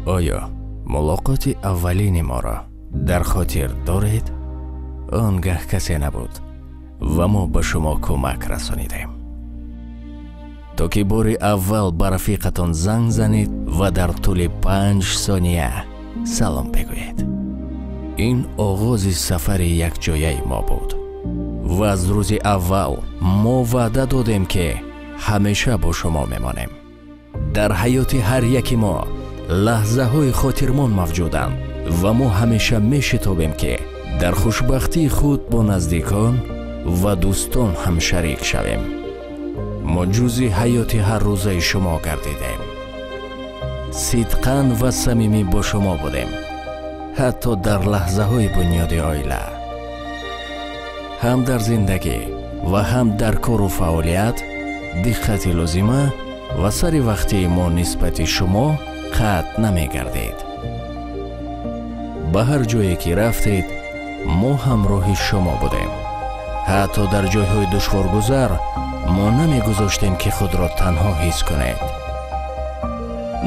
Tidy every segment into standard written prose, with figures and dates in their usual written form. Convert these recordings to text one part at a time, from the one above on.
Оё мулоқоти аввалини моро дар хотир доред? Он гаҳ касе набуд ва мо ба шумо кӯмак расонидем. То ки бори аввал ба рафиқатон занг занед ва дар тӯли 5 сония салом бигӯед. Ин оғози сафари якҷояи мо буд ва аз рӯзи аввал мо ваъда додем, ки ҳамеша бо шумо мемонем. Дар ҳаёти ҳар яки мо лаҳзаҳои хотирмон мавҷуданд ва мо ҳамеша мешитобем, ки дар хушбахтии худ бо наздикон ва дӯстон ҳамшарик шавем. Мо ҷузъи ҳаёти ҳаррӯзаи шумо гардидем. Сидқан ва самимӣ бо шумо будем, ҳатто дар лаҳзаҳои бунёди оила. Ҳам дар зиндагӣ ва ҳам дар кору фаъолият диққати лозима ва сари вақтии мо нисбати шумо қатъ намегардид. Ба ҳар ҷое ки рафтед, мо ҳамроҳи шумо будем. Ҳатто дар ҷойҳои душворгузар мо намегузоштем, ки худро танҳо ҳис кунед.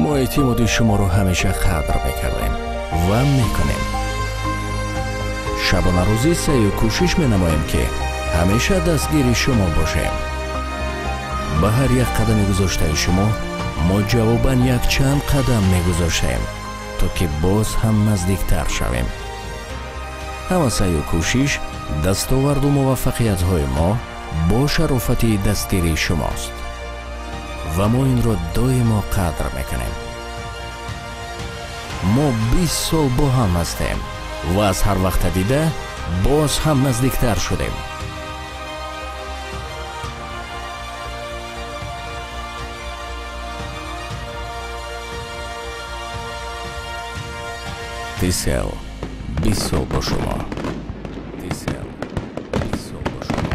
Мо эътимоди шуморо ҳамеша қадр мекардем ва мекунем. Шабонарӯзӣ саъю кӯшиш менамоем, ки ҳамеша дастгири шумо бошем. Ба ҳар як қадами гузоштаи шумо мо ҷавобан якчанд қадам мегузоштем, то ки боз ҳам наздиктар шавем. Ҳама саъю кӯшиш, дастоварду муваффақиятҳои мо бо шарофати дастгирии шумост ва мо инро доимо қадр мекунем. Мо 20 сол бо ҳам ҳастем ва аз ҳар вақта дида боз ҳам наздиктар шудем. Tcell 20 сол бо шумо. Tcell 20 сол бо шумо.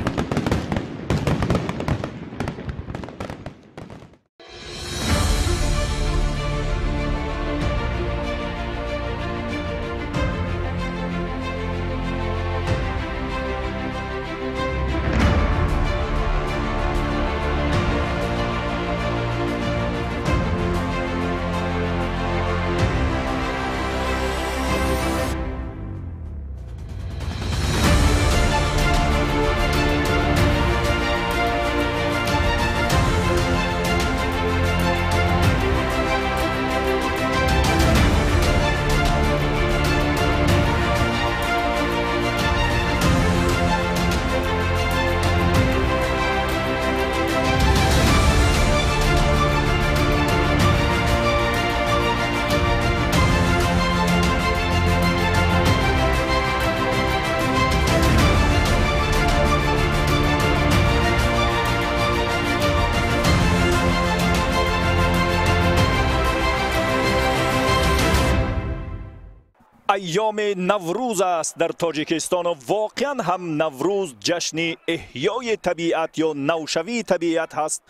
Айёми Наврӯз аст дар Тоҷикистону воқеан ҳам Наврӯз ҷашни эҳёи табиат ё навшавии табиат ҳаст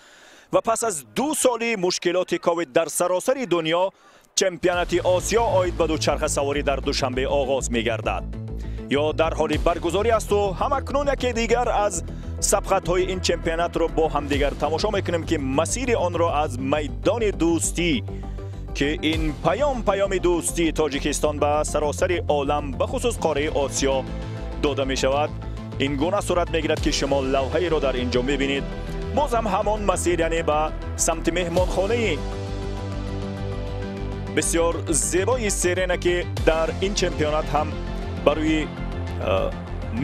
ва пас аз 2 соли мушкилоти ковид дар саросари дунё чемпионати Осиё оид ба дучархасаворӣ дар Душанбе оғоз мегардад ё дар ҳоли баргузорӣ асту ҳамакнун яке дигар аз сабқатҳои ин чемпионатро бо ҳамдигар тамошо мекунем, ки масири онро аз майдони дӯстӣ, ки ин паём паёми дӯстии Тоҷикистон ба саросари олам, бахусус қораи Осиё дода мешавад, ин гуна сурат мегирад, ки шумо лавҳаеро дар ин ҷо мебинед. Боз ҳам ҳамон масир, яъне ба самти меҳмонхонаи бисёр зебои Серена, ки дар ин чемпионат ҳам барои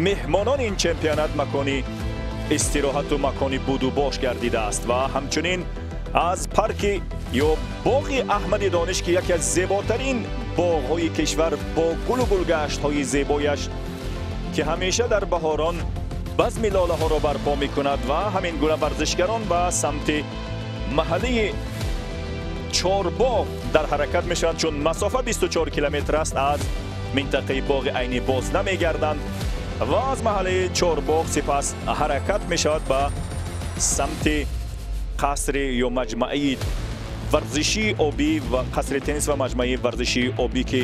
меҳмонони ин чемпионат макони истироҳату макони будубош гардидааст ва ҳамчунин аз парки ё боғи Аҳмади Дониш, ки яке аз зеботарин боғҳои кишвар бо гулу гулгаштҳои зебояш, ки ҳамеша дар баҳорон базми лолаҳоро барпо мекунад ва ҳамин гуна варзишгарон ба самти маҳаллаи Чорбоғ дар ҳаракат мешаванд, чун масофа 24 километр аст аз минтақаи боғи Айнӣ боз намегарданд ва аз маҳаллаи Чорбоғ сипас ҳаракат мешавад ба самти қасри ё маҷмаи варзишии обӣ ва қасри теннис ва маҷмаи варзишии обӣ, ки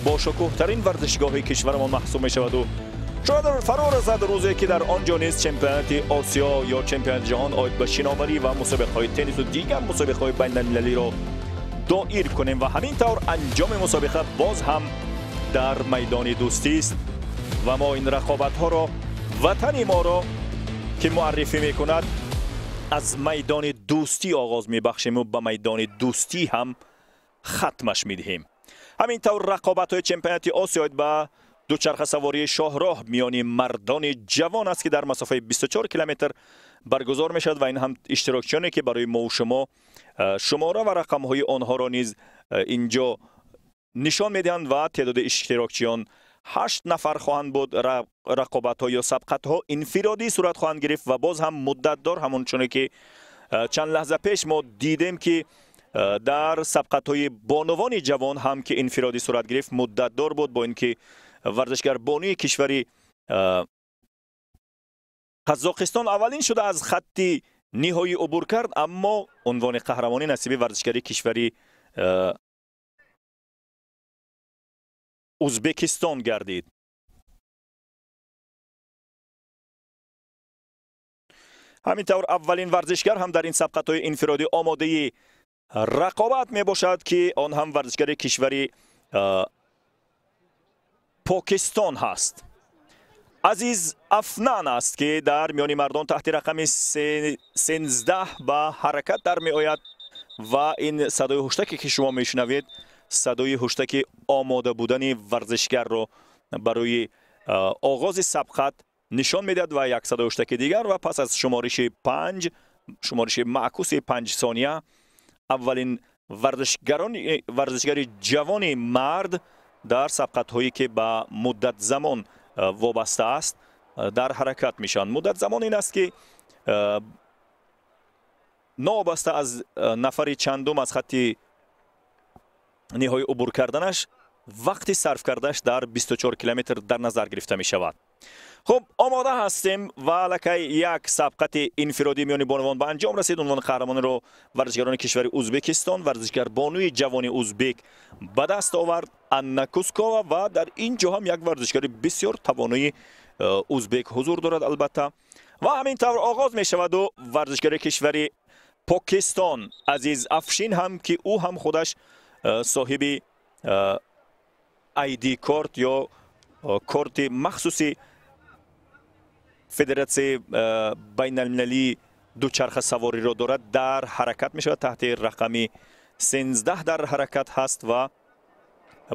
бошукӯҳтарин варзишгоҳи кишварамон маҳсуб мешаваду шояд фаро расад рӯзе, ки дар он ҷо низ чемпионати Осиё ё чемпионати ҷаҳон оид ба шиноварӣ ва мусобиқаҳои теннису дигар мусобиқаҳои байналмилалиро доир кунем ва ҳамин тавр анҷоми мусобиқа боз ҳам дар майдони дӯстист ва мо ин рақобатҳоро ватани моро ки муаррифӣ мекунад аз майдони дӯстӣ оғоз мебахшем ва ба майдони дӯстӣ ҳам хатмаш медиҳем. Ҳамин тавр рақобатҳои чемпионати Осиё ба дучархасавории шоҳроҳ миёни мардони ҷавон аст, ки дар масофаи 24 километр баргузор мешавад ва ин ҳам иштирокчиёне ки барои мо шумо шумора ва рақамҳои онҳоро низ инҷо нишон медиҳанд ва теъдоди иштирокчиён 8 нафар хоҳанд буд. Рақобатҳо ё сабқатҳо инфиродӣ сурат хоҳанд гирифт ва боз ҳам муддатдор, ҳамон чуне ки чанд лаҳза пеш мо дидем ки дар сабқатҳои бонувони ҷавон ҳам ки инфиродӣ сурат гирифт муддатдор буд, бо ин ки варзишгар бонуи кишвари Қазоқистон аввалин шуда аз хатти ниҳоӣ убур кард, аммо унвони қаҳрамонӣ насиби варзишгари кишвари Узбекистон гардид. Ҳамин тавр аввалин варзишгар ҳам дар ин сабқатҳои инфиродӣ омодаи рақобат мебошад, ки он ҳам варзишгари кишвари Покистон ҳаст. Азиз Афнан аст, ки дар миёни мардон таҳти рақами 13 ба ҳаракат дар меояд ва ин садои ҳуштаке ки шумо мешунавед садои ҳуштаки омода будани варзишгарро барои оғози сабқат нишон медиҳад ва як садои ҳуштаки дигар ва пас аз шумориши 5, шумориши маъкуси 5 сония аввалин варзишгари ҷавони мард дар сабқатҳое ки ба муддат замон вобаста аст дар ҳаракат мешаванд. Муддат замон ин аст, ки новобаста аз нафари чандум аз хатти ниҳоӣ убур карданаш вақти сарф кардааш дар 24 километр дар назар гирифта мешавад. Хуб, омода ҳастем ва аллакай як сабқати инфиродӣ миёни бонувон ба анҷом расид. Унвони қаҳрамониро варзишгарони кишвари Узбекистон, варзишгар бонуи ҷавони узбек ба даст овард Анна Кускова ва дар ин ҷо ҳам як варзишгари бисёр тавонои узбек ҳузур дорад албатта. Ва ҳамин тавр оғоз мешаваду варзишгари кишвари Покистон Азиз Афшин ҳам, ки ӯ ҳам худаш соҳиби ID корт ё корти махсуси федератсияи байналмилалии дучархасавориро дорад, дар ҳаракат мешавад, таҳти рақами 13 дар ҳаракат ҳаст ва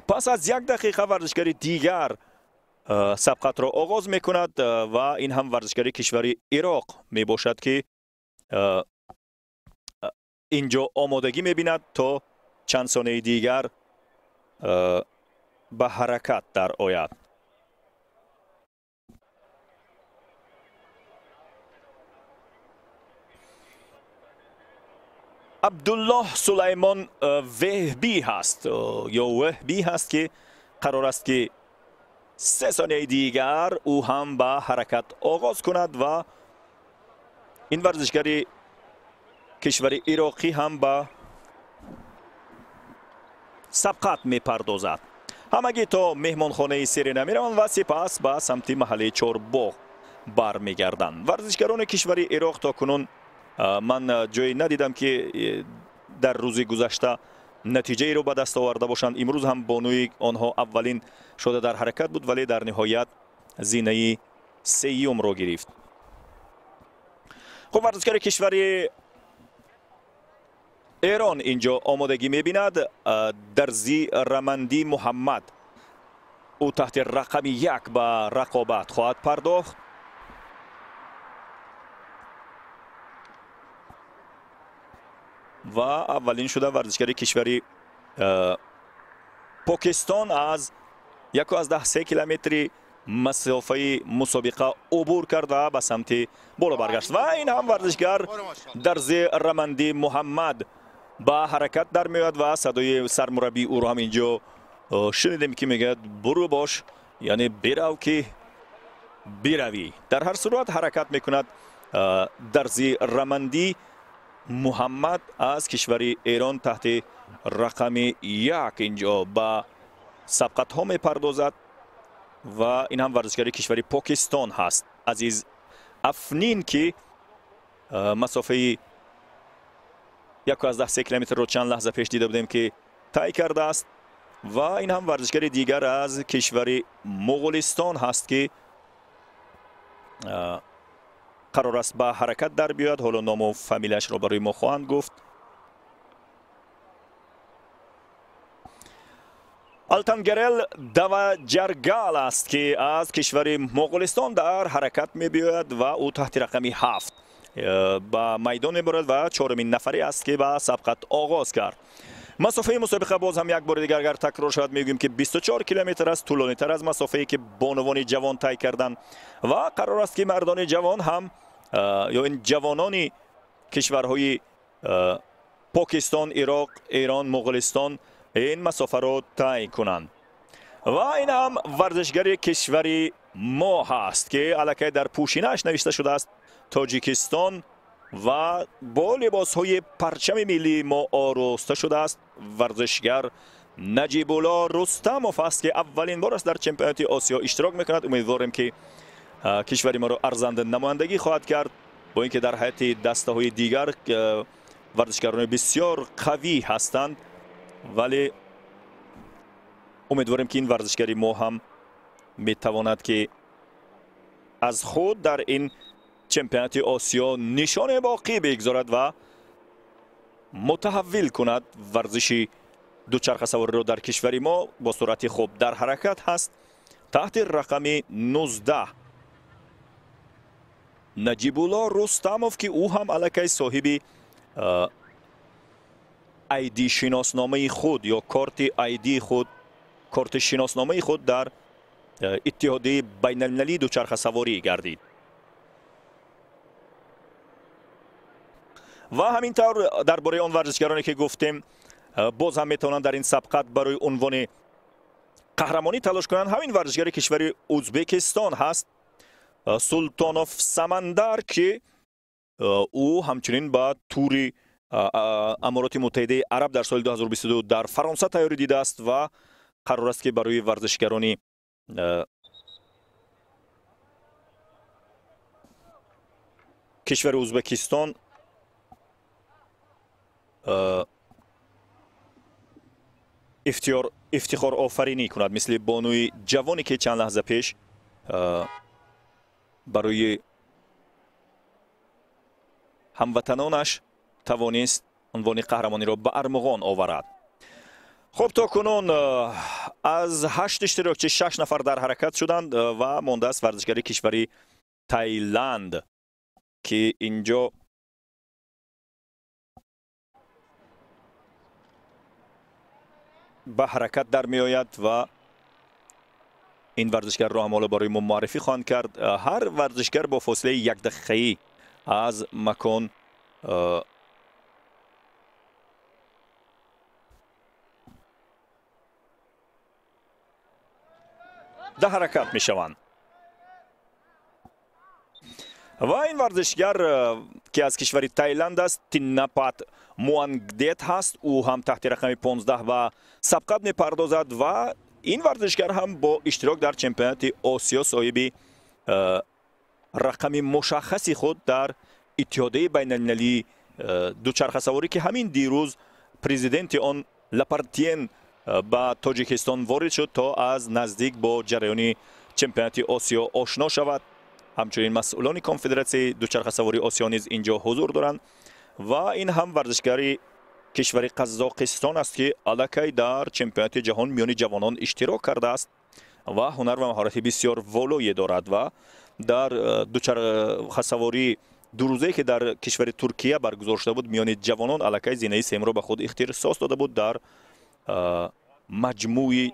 пас аз як дақиқа варзишгари дигар сабқатро оғоз мекунад ва ин ҳам варзишгари кишвари Ироқ мебошад, ки инҷо омодагӣ мебинад то чанд сонияи дигар ба ҳаракат дар ояд. Абдуллоҳ Сулаймон Веҳбӣ ҳаст ё Веҳбӣ ҳаст, ки қарор аст ки 3 сонияи дигар ӯ ҳам ба ҳаракат оғоз кунад ва ин варзишгари кишвари ироқӣ ҳам ба сабқат мепардозад. Ҳамагӣ то меҳмонхонаи Серена мераванд ва сипас ба самти маҳаллаи Чорбоғ бармегарданд. Варзишгарони кишвари Ироқ то кунун ман ҷое надидам, ки дар рӯзи гузашта натиҷаеро ба даст оварда бошанд. Имрӯз ҳам бонуи онҳо аввалин шуда дар ҳаракат буд, вале дар ниҳоят зинаи сеюмро гирифт. Хуб, варзишгари кишвари Эрон инҷо омодагӣ мебинад. Дарзи Рамандӣ Муҳаммад, ӯ таҳти рақами 1 ба рақобат хоҳад пардохт. Ва аввалин шуда варзишгари кишвари Покистон аз 1.3 километри масофаи мусобиқа убур кард ва ба самти боло баргашт. Ва ин ҳам варзишгар Дарзи Рамандӣ Муҳаммад ба ҳаракат дар меояд ва садои сармураббии ӯро ҳам инҷо шунидем, ки мегӯяд буру бош, яъне бирав ки биравӣ. Дар ҳар сурат ҳаракат мекунад Дарзи Рамандӣ Муҳаммад аз кишвари Эрон таҳти рақами 1 инҷо ба сабқатҳо мепардозад ва ин ҳам варзишгари кишвари Покистон ҳаст. Азиз Афнин, ки масофаи 1.3 километрро чанд лаҳза пеш дида будем, ки тай кардааст. Ва ин ҳам варзишгари дигар аз кишвари Моғулистон ҳаст, ки қарор аст ба ҳаракат дар биёяд. Ҳоло ному фамилияшро барои мо хоҳанд гуфт. Алтангерел Даваҷаргал аст, ки аз кишвари Моғулистон дар ҳаракат мебиёяд ва ӯ таҳти рақами 7 ба майдон мебарад ва чорумин нафаре аст, ки ба сабқат оғоз кард. Масофаи мусобиқа боз ҳам як бори дигар агар такрор шавад, мегӯем, ки 24 километр аст, тӯлонитар аз масофае, ки бонувони ҷавон тай карданд. Ва қарор аст, ки мардони ҷавон ҳам ё ин ҷавонони кишварҳои Покистон, Ироқ, Эрон, Моғулистон ин масофаро тай кунанд. Ва ин ҳам варзишгари кишвари мо ҳаст, ки аллакай дар пӯшинааш навишта шудааст Тоҷикистон ва бо либосҳои парчами миллии мо ороста шудааст. Варзишгар Наҷибулло Рустамов аст, ки аввалин бор аст дар чемпионати Осиё иштирок мекунад. Умедворем, ки кишвари моро арзанда намояндагӣ хоҳад кард, бо ин ки дар ҳайати дастаҳои дигар варзишгарони бисёр қавӣ ҳастанд, вале умедворем, ки ин варзишгари мо ҳам метавонад, ки аз худ дар ин чемпионати Осиё нишоне боқӣ бигзорад ва мутаҳаввил кунад варзиши дучархасавориро дар кишвари мо. Бо суръати хуб дар ҳаракат ҳаст таҳти рақами 19 Наҷибулло Рустамов, ки ӯ ҳам аллакай соҳиби айди шиносномаи худ ё корти айди худ, корти шиносномаи худ дар иттиҳодияи байналмилалии дучархасаворӣ гардид. Ва ҳамин тавр дар бораи он варзишгароне, ки гуфтем, боз ҳам метавонанд дар ин сабқат барои унвони қаҳрамонӣ талош кунанд. Ҳамин варзишгари кишвари Ӯзбекистон ҳаст, Султонов Самандар, ки ӯ ҳамчунин ба тури Амороти Муттаҳидаи Араб дар соли 2022 дар Фаронса тайёрӣ дидааст ва қарор аст, ки барои варзишгарони кишвари Ӯзбекистон ифтихорофаринӣ кунад, мисли бонуи ҷавоне, ки чанд лаҳза пеш барои ҳамватанонаш тавонист унвони қаҳрамониро ба армуғон оварад. Хуб, то кунун аз 8 иштирокчи 6 нафар дар ҳаракат шуданд ва мондааст варзишгари кишвари Таиланд, ки инҷо ба ҳаракат дар меояд ва ин варзишгарро ҳам ҳоло барои мо муаррифӣ хоҳанд кард. Ҳар варзишгар бо фосилаи якдақиқаӣ аз макон да ҳаракат мешаванд. Ва ин варзишгар, ки аз кишвари Таиланд аст, Тиннапат Муангдет ҳаст. Ӯ ҳам таҳти рақами 15 ба сабқат мепардозад ва ин варзишгар ҳам бо иштирок дар чемпионати Осиё соҳиби рақами мушаххаси худ дар иттиҳодияи байналмилалии дучархасаворӣ, ки ҳамин дирӯз президенти он Лапартиен ба Тоҷикистон ворид шуд, то аз наздик бо ҷараёни чемпионати Осиё ошно шавад. Ҳамчунин масъулони конфедератсияи дучархасавории Осиё низ инҷо ҳузур доранд. Ва ин ҳам варзишгари кишвари Қазоқистон аст, ки аллакай дар чемпионати ҷаҳон миёни ҷавонон иштирок кардааст ва ҳунар ва маҳорати бисёр волое дорад ва дар дучархасавории дурӯзае, ки дар кишвари Туркия баргузор шуда буд, миёни ҷавонон аллакай зинаи семро ба худ ихтисос дода буд дар маҷмӯи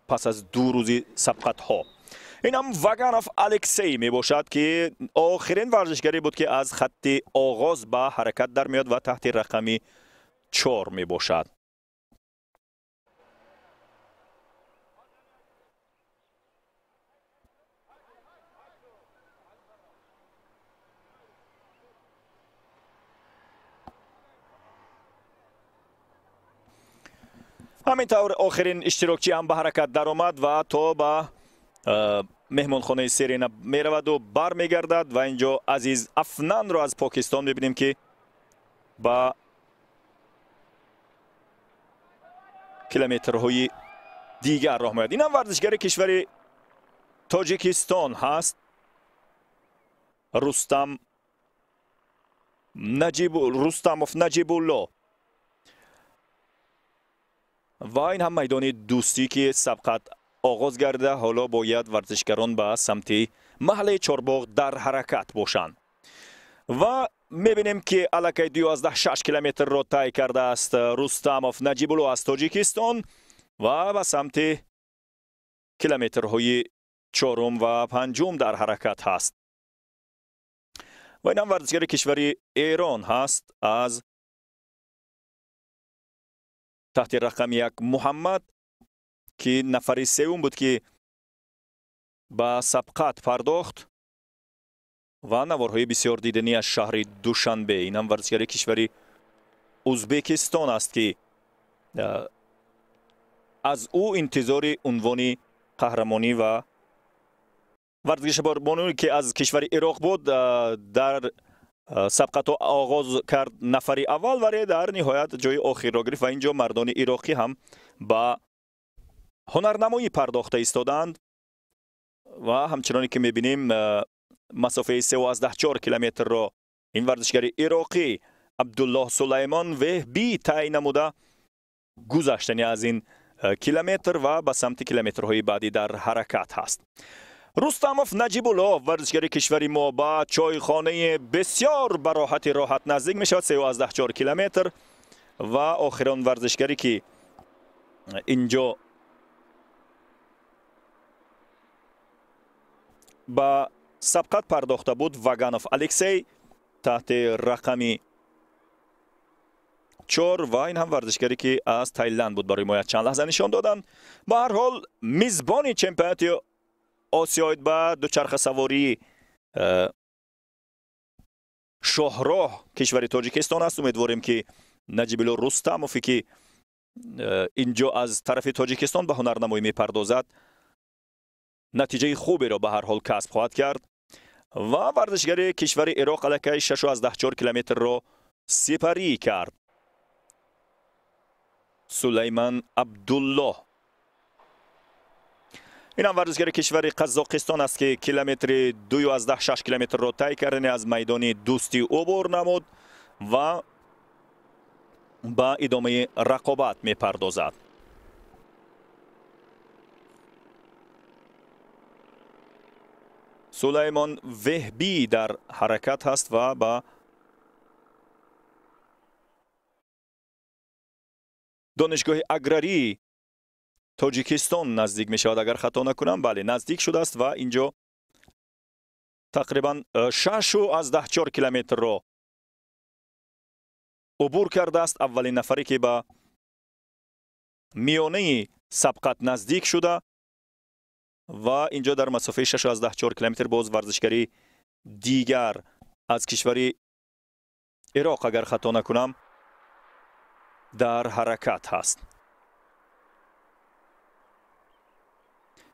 пас аз 2 рӯзи сабқатҳо. Ин ҳам Ваганов Алексей мебошад, ки охирин варзишгаре буд, ки аз хатти оғоз ба ҳаракат дар меояд ва таҳти рақами 4 мебошад. Ҳамин тавр охирин иштирокчӣ ҳам ба ҳаракат даромад ва то ба меҳмонхонаи Серена мераваду бармегардад. Ва инҷо Азиз Афнанро аз Покистон мебинем, ки ба Километрҳои дигар роҳ меояд. Инам варзишгари кишвари Тоҷикистон ҳаст, Рустам Рустамов Наҷибулло. Ва ин ҳам майдони дӯстӣ, ки сабқат оғоз гардида, ҳоло бояд варзишгарон ба самти маҳаллаи Чорбоғ дар ҳаракат бошанд. Ва мебинем, ки аллакай 2,6 километрро тай кардааст Рустамов Наҷибулло аз Тоҷикистон ва ба самти километрҳои чорум ва панҷум дар ҳаракат ҳаст. Ва инам варзишгари кишвари Эрон ҳаст аз таҳти рақами 1 Муҳаммад, ки нафари сеюм буд, ки ба сабқат пардохт ва наворҳои бисёр диданӣ аз шаҳри Душанбе. Инам варзишгари кишвари Узбекистон аст, ки аз ӯ интизори унвони қаҳрамонӣ ва варзишбоне, ки аз кишвари Ироқ буд, дар сабқатҳо оғоз кард нафари аввал, вале дар ниҳоят ҷои охирро гирифт. Ва инҷо мардони ироқӣ ҳам ба ҳунарнамоӣ пардохта истодаанд ва ҳамчуноне ки мебинем, масофаи 3,4 километрро ин варзишгари ироқӣ Абдуллоҳ Сулаймон Веҳбӣ тай намуда, гузаштани аз ин километр ва ба самти километрҳои баъдӣ дар ҳаракат ҳаст. Рустамов Наҷибулло, варзишгари кишвари мо, ба чойхонаи бисёр ба роҳати роҳат наздик мешавад, 3,4 километр. Ва охирон варзишгаре, ки инҷо ба сабқат пардохта буд, Ваганов Алексей таҳти рақами 4, ва ин ҳам варзишгаре, ки аз Тайланд буд, барои мо як чанд лаҳза нишон доданд. Ба ҳар ҳол, мизбони чемпионати Осиёид ба дучархасавории шоҳроҳ кишвари Тоҷикистон аст. Умедворем, ки Наҷибулло Рустамове, ки инҷо аз тарафи Тоҷикистон ба ҳунарнамоӣ мепардозад, натиҷаи хуберо ба ҳар ҳол касб хоҳад кард. Ва варзишгари кишвари Ироқ аллакай 6,4 километрро сипарӣ кард. Сулайман Абдуллоҳ. Инам варзишгари кишвари Қазоқистон аст, ки километри 2,6 километрро тай кардани аз майдони дӯстӣ убур намуд ва ба идомаи рақобат мепардозад. Сулаймон Веҳбӣ дар ҳаракат ҳаст ва ба донишгоҳи аграрии Тоҷикистон наздик мешавад, агар хато накунам. Бале, наздик шудааст ва инҷо тақрибан 6,4 километрро убур кардааст. Аввалин нафаре, ки ба миёнаи сабқат наздик шуда ва инҷо дар масофаи 6,4 километр боз варзишгари дигар аз кишвари Ироқ, агар хато накунам, дар ҳаракат ҳаст,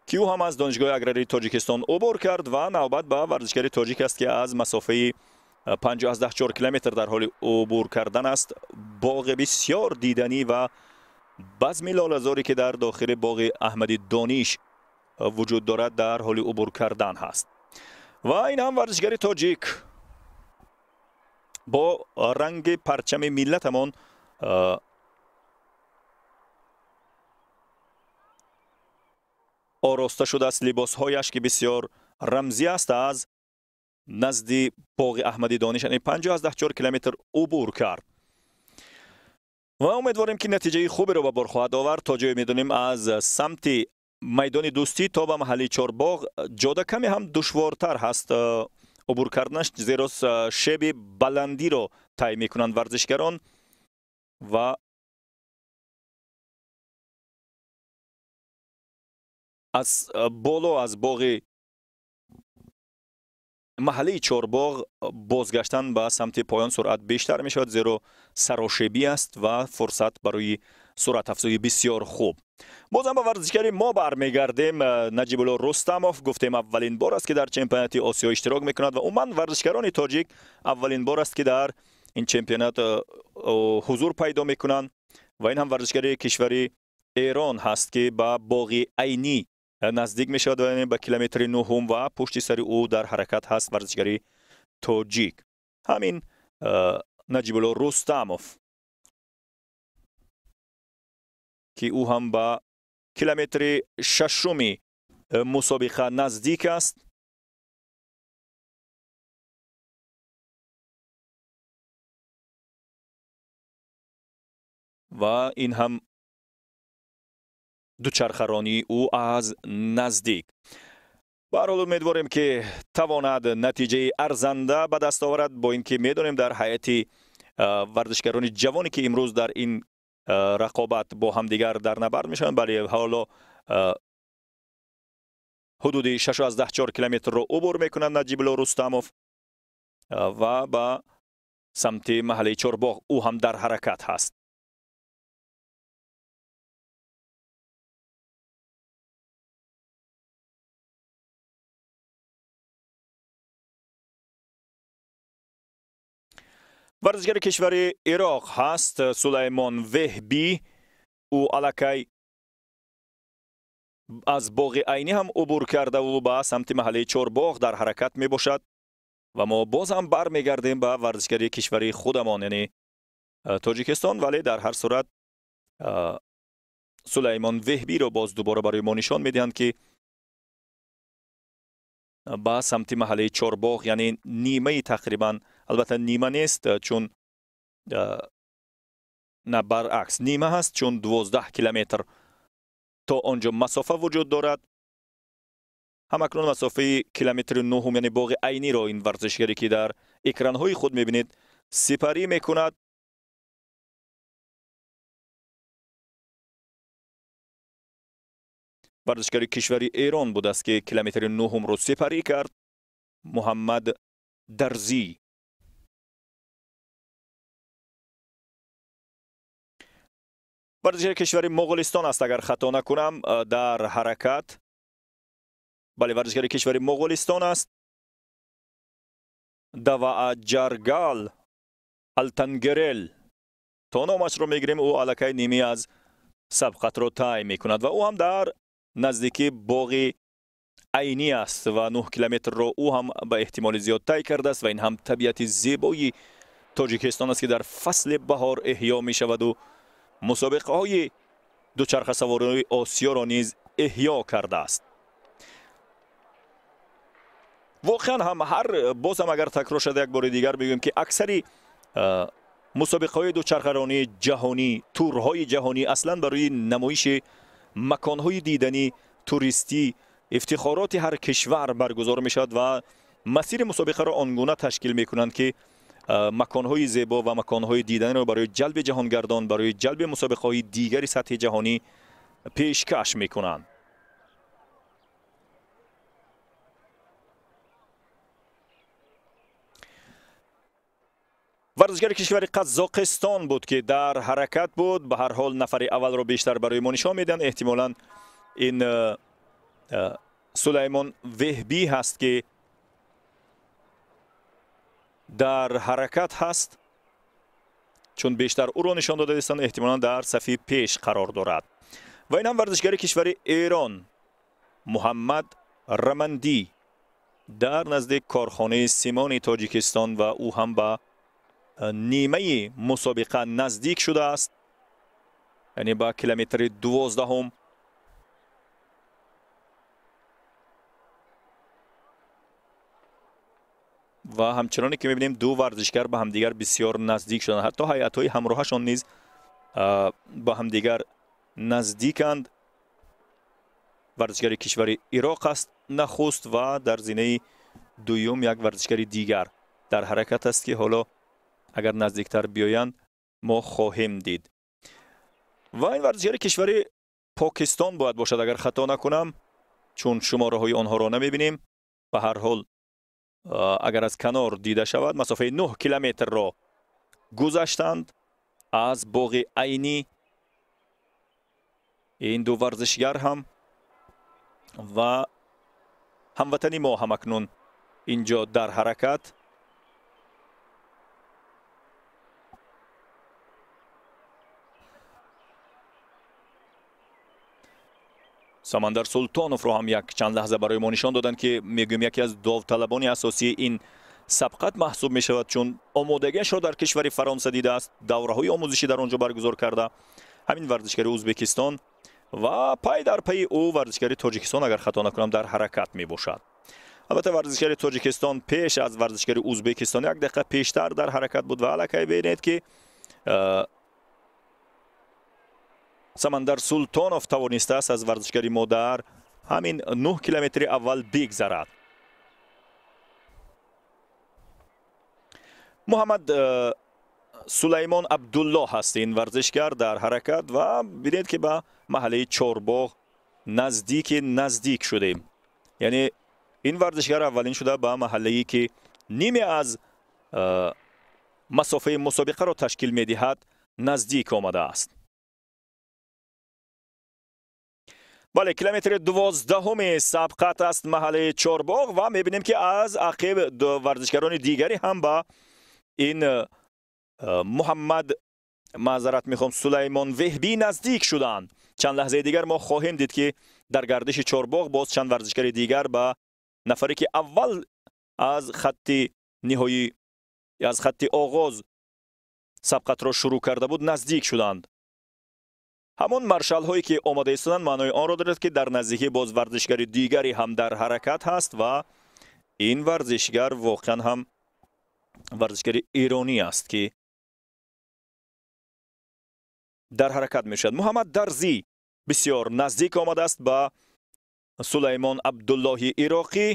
ки ӯ ҳам аз донишгоҳи аграрии Тоҷикистон убур кард. Ва навбат ба варзишгари тоҷик аст, ки аз масофаи 5,4 километр дар ҳоли убур кардан аст. Боғи бисёр диданӣ ва базми лолазоре, ки дар дохили боғи Аҳмади Дониш вуҷуд дорад, дар ҳоли убур кардан ҳаст. Ва ин ҳам варзишгари тоҷик бо ранги парчами миллатамон ороста шудааст, либосҳояш, ки бисёр рамзӣ аст, аз назди боғи Аҳмади Дониш, яъне 5,4 километр убур кард. Ва умедворем, ки натиҷаи хуберо ба бор хоҳад овард. То ҷое медонем, аз самти майдони дӯстӣ то ба маҳалли Чорбоғ ҷода каме ҳам душвортар ҳаст убур карданаш, зеро шеби баландиро тай мекунанд варзишгарон ва аз боло аз боғи маҳаллаи Чорбоғ бозгаштан ба самти поён суръат бештар мешавад, зеро сарошебӣ аст ва фурсат барои суръатафзоӣ бисёр хуб. Бозам ба варзишгари мо бармегардем. Наҷибулло Рустамов, гуфтем, аввалин бор аст, ки дар чемпионати Осиё иштирок мекунад ва умуман варзишгарони тоҷик аввалин бор аст, ки дар ин чемпионат ҳузур пайдо мекунанд. Ва ин ҳам варзишгари кишвари Эрон ҳаст, ки ба боғи Айнӣ наздик мешавад ва ба километри нуҳум ва пушти сари ӯ дар ҳаракат ҳаст варзишгари тоҷик, ҳамин Наҷибулло Рустамов, ки ӯ ҳам ба километри шашуми мусобиқа наздик аст. Ва ин ҳам дучархаронии ӯ аз наздик. Ба ҳар ҳол умедворем, ки тавонад натиҷаи арзанда ба даст оварад, бо ин ки медонем дар ҳайати варзишгарони ҷавоне, ки имрӯз дар ин рақобат бо ҳамдигар дар набард мешаванд, бале, ҳоло ҳудуди 6,4 километрро убур мекунад Наҷибулло Рустамов ва ба самти маҳаллаи Чорбоғ ӯ ҳам дар ҳаракат ҳаст. Варзишгари кишвари Ироқ ҳаст Сулаймон Веҳбӣ. Ӯ аллакай аз боғи Айнӣ ҳам убур кардаву ба самти маҳаллаи Чорбоғ дар ҳаракат мебошад ва мо боз ҳам бармегардем ба варзишгари кишвари худамон, яъне Тоҷикистон, вале дар ҳар сурат Сулаймон Веҳбиро боз дубора барои мо нишон медиҳанд, ки ба самти маҳаллаи Чорбоғ, яъне нимаи тақрибан, албатта нима нест, чун на, баръакс, нима ҳаст, чун 12 километр то он ҷо масофа вуҷуд дорад. Ҳамакнун масофаи километри нуҳум, яъне боғи Айниро ин варзишгаре, ки дар экранҳои худ мебинед, сипарӣ мекунад. Варзишгари кишвари Эрон будааст, ки километри нуҳумро сипарӣ кард, Муҳаммад Дарзӣ. Варзишгари кишвари Моғулистон аст, агар хато накунам, дар ҳаракат. Бале, варзишгари кишвари Моғулистон аст, Даваа Ҷаргал Алтангерел. То номашро мегирем, ӯ аллакай нимӣ аз сабқатро тай мекунад ва ӯ ҳам дар наздикии боғи Айнӣ аст ва 9 километрро ӯ ҳам ба эҳтимоли зиёд тай кардааст. Ва ин ҳам табиати зебои Тоҷикистон аст, ки дар фасли баҳор эҳё мешаваду мусобиқаҳои дучархасавории Осиёро низ эҳё кардааст. Воқеан ҳам ҳар бозам агар такрор шуда як бори дигар бигӯем, ки аксари мусобиқаҳои дучархаронии ҷаҳонӣ, турҳои ҷаҳонӣ аслан барои намоиши маконҳои диданӣ, туристӣ, ифтихороти ҳар кишвар баргузор мешавад ва масири мусобиқаро он гуна ташкил мекунанд, ки маконҳои зебо ва маконҳои диданиро барои ҷалби ҷаҳонгардон, барои ҷалби мусобиқаҳои дигари сатҳи ҷаҳонӣ пешкаш мекунанд. Варзишгари кишвари Қазоқистон буд, ки дар ҳаракат буд. Ба ҳар ҳол нафари аввалро бештар барои мо нишон медиҳанд. Эҳтимолан ин Сулаймон Веҳбӣ ҳаст, ки дар ҳаракат ҳаст, чун бештар ӯро нишон дода истанд, эҳтимолан дар сафи пеш қарор дорад. Ва ин ҳам варзишгари кишвари Эрон Муҳаммад Рамандӣ дар назди корхонаи симони Тоҷикистон ва ӯ ҳам ба нимаи мусобиқа наздик шудааст, яъне ба километри 12-ум. Ва ҳамчуноне ки мебинем, ду варзишгар ба ҳамдигар бисёр наздик шуданд, ҳатто ҳайатҳои ҳамроҳашон низ ба ҳамдигар наздиканд. Варзишгари кишвари Ироқ аст нахуст ва дар зинаи дуюм як варзишгари дигар дар ҳаракат аст, ки ҳоло агар наздиктар биёянд мо хоҳем дид. Ва ин варзишгари кишвари Покистон бояд бошад, агар хато накунам, чун шумораҳои онҳоро намебинем. Ба ҳар ҳол агар аз канор дида шавад, масофаи 9 километрро гузаштанд аз боғи Айнӣ ин ду варзишгар ҳам ва ҳамватани мо ҳамакнун инҷо дар ҳаракат. Самандар Султоновро ҳам як чанд лаҳза барои мо нишон доданд, ки мегӯем яке аз довталабони асосии ин сабқат маҳсуб мешавад, чун омодагиашро дар кишвари Фаронса дидааст, давраҳои омӯзишӣ дар он ҷо баргузор карда. Ҳамин варзишгари Ӯзбекистон ва пай дар пайи ӯ варзишгари Тоҷикистон, агар хато накунам, дар ҳаракат мебошад. Албатта варзишгари Тоҷикистон пеш аз варзишгари Ӯзбекистон як дақиқа пештар дар ҳаракат буд ва аллакай бинед, ки Самандар Султонов тавонистааст аз варзишгари мо дар ҳамин 9 километри аввал бигзарад. Муҳаммад Сулаймон Абдулло ҳаст ин варзишгар дар ҳаракат ва бинед, ки ба маҳаллаи Чорбоғ наздик шудем. Яъне ин варзишгар аввалин шуда ба маҳаллае, ки ниме аз масофаи мусобиқаро ташкил медиҳад, наздик омадааст. Бале, километри 12-уми сабқат аст маҳаллаи Чорбоғ ва мебинем, ки аз ақиб варзишгарони дигаре ҳам ба ин Муҳаммад, маъзарат мехоҳам, Сулаймон Веҳбӣ наздик шуданд. Чанд лаҳзаи дигар мо хоҳем дид, ки дар гардиши Чорбоғ боз чанд варзишгари дигар ба нафаре, ки аввал аз хатти ниҳоӣ, аз хатти оғоз сабқатро шурӯъ карда буд, наздик шуданд. Ҳамон маршалҳое, ки омода истоданд, маънои онро дорад, ки дар наздикӣ боз варзишгари дигаре ҳам дар ҳаракат ҳаст ва ин варзишгар воқеан ҳам варзишгари эронӣ аст, ки дар ҳаракат мешавад. Муҳаммад Дарзӣ бисёр наздик омадааст ба Сулаймон Абдуллоҳи Ироқӣ